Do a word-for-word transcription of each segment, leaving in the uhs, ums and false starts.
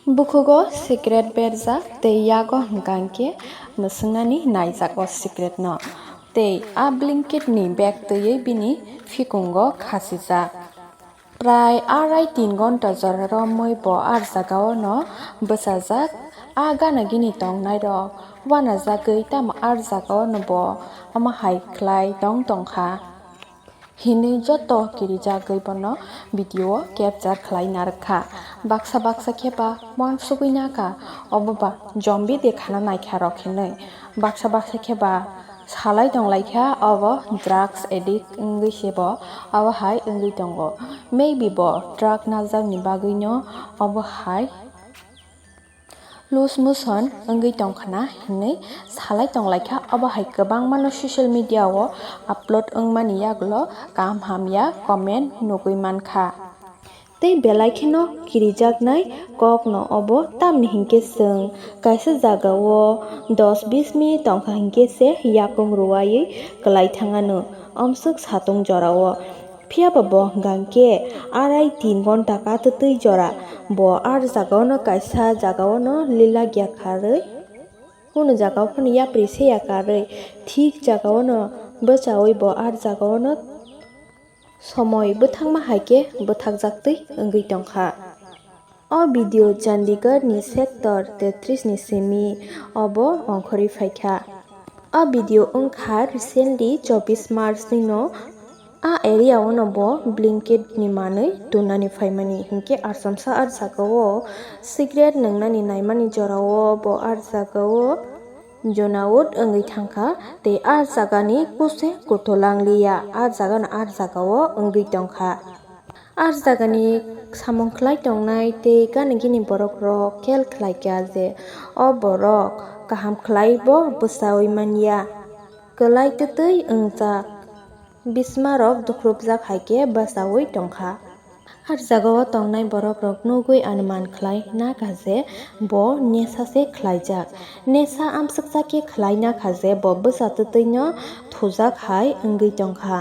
Bukhugo cigarette berjak tei yago hwnkha hwnkhe mwswngnani naijak o cigarette no. Tei a blanket ni bag twiwi bini phikungo khachijak. Prai arai tin gonta jora romwi bo ar jagao no bwchajak. A gana gini tongnai rok uanajagwi tamo ar jagao no bo omo hai khlai tong tongkha hinwi joto kirijagwi bono video o capture khlai narwkha. Baksa baksa khe ba uansugwi nakha, obo ba zombie de khana naikha rok hinwi. Baksa baksa khe ba salai tonglaikha, obo drugs addict wngwi se bo obo hai wngwi tongo. Maybe bo drug najakni bagwino obo hai loose motion wngwi tongkhana hinwi salai tonglaikha. Obo hai kwbangmano social media o upload wngmani yagulo kaham hamya comment nugwi mankha. Tei belai kheno kirijaknai kokno obo, tamni hinkhe chwng kaisa jagao dos bis minute tongkha hinkhe se yakung rwaiwi kwlai thangano, amswk satung jorao. Phiyaba bo hwnkha khe arai tin gonta katwtwi jora bo ar jagaono kaisa jagaono lila gya karwi, kunu jagao phano yapri se ya karwi, thik jagaono bwchaui bo ar jagaono somoi bwthangma hai khe bwthakjaktwi wngwi tongkha. O video Chandigarh ni sector tetris ni simi obo ongkhorwi phaikha. O video wngkha recently chobbish March ni no. A area o no bo blanket ni manwi tunani phaimani hinkhe arsamsa ar jagao cigarette nwngnani naimani jorao bo ar jagao Jonaut wngwi thangkha tei a jagani kuse kuthulang liya, a jagano a jagao wngwi tongkha. A jagani samung khlai tongnai tei gana gini borok rok khel khlaikha je o borok kaham khlai bo bwchaui manya, kwlai twtwi wngjak, bismarok dukhrupjak hai khe bwchaui tongkha. A jagao tongnai borok rok nugwi anuman khlai nakha je bo nesa se khlaijak. Nesa amswksa khe khlai nakha je bo bwsa twtwi no thujak hai wngwi tongkha.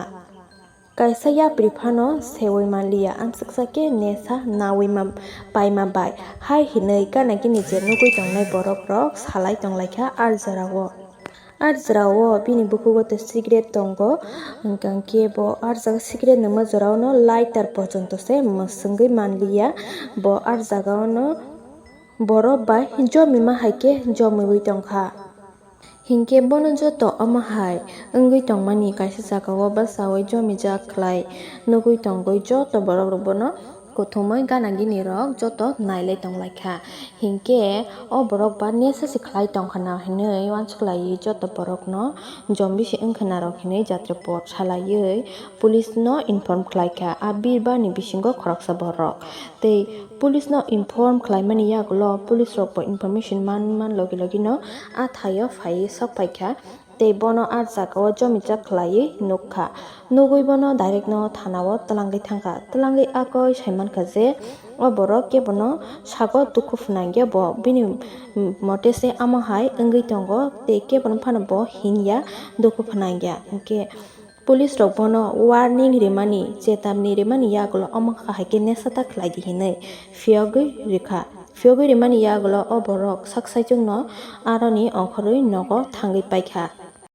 Kaisa yapri phano seui manliya, amswksa khe nesa naui ma-, paima bai hai hinwi gana gini je nugwi tongnai borok rok salai tonglaikha a jorao. A jorao bini bukhugo tei cigarette tongo, hwnkha khe bo a jaga cigarette nwngma jorao no lighter porjonto se mwswngwi manliya. Bo a jagao no borok bai jomima hai khe jomiui tongkha. Hinkhe bono joto omo hai wngwi tongmani kaisa jagao bwchaui jomijak khlai nugwi tongwi joto borok rok bono kuthumui gana gini rok joto nailai tonglaikha. Hinkhe o borok ba nesa se khlai tongkha na hinwi uansuk laiwi joto borok no zombie se wngkha na rok hinwi jatra report salaiwi police no inform khlaikha. A birbar ni bisingo khoroksa borok tei police no inform khlaimani yagulo police rok bo information man man logi logi no a thaio phaiwi sok paikha. Tei bono a jagao jomijak khlaiwi nukha. Nugwi bono direct no thanao twlangwi thangkha. Twlangwi a koi saimankha je o borok kebono sago dukhu phnangya, bo bini mote se amo hai wngwi tongo tei kebono phano bo hinya dukhu phnangya. Hinkhe police rok bono warning rimani, chetamni rimani yagulo omo hai khe nesa ta khlai di hinwi phiyogwi rikha. Phiyogwi rimani yagulo o borok sak saichung no aroni ongkhorwi nogo thangwi paikha.